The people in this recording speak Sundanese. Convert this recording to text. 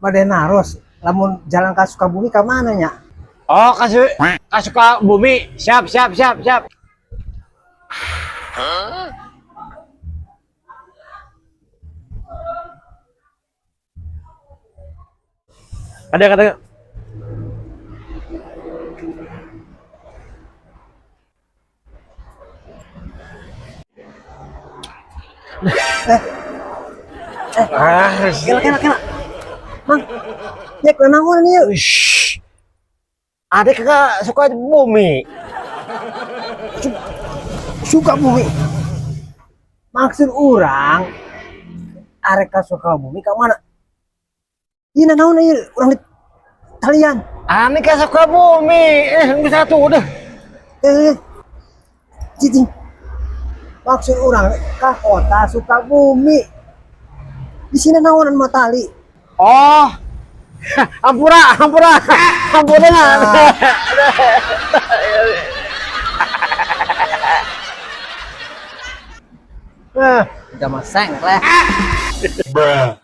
Bade naros, lamun jalan ka Sukabumi ka mana nya? Oh, ka Sukabumi. Siap, siap, siap, siap. Ada kata. Ah, Kela kela kela. Mang, ya kunaon ieu? Shh. Ada kakak Sukabumi. Sukabumi. Maksud urang arek ka Sukabumi ka mana? Ieu naon ieu urang di talian. Ane ka Sukabumi. Bisa satu udah. Eh, cicing. Maksud urang ka kota Sukabumi. Di sini naonan mah tali. Oh. Ampura, ampura. Ampura. Eh, udah mah sengkleh. Bruh.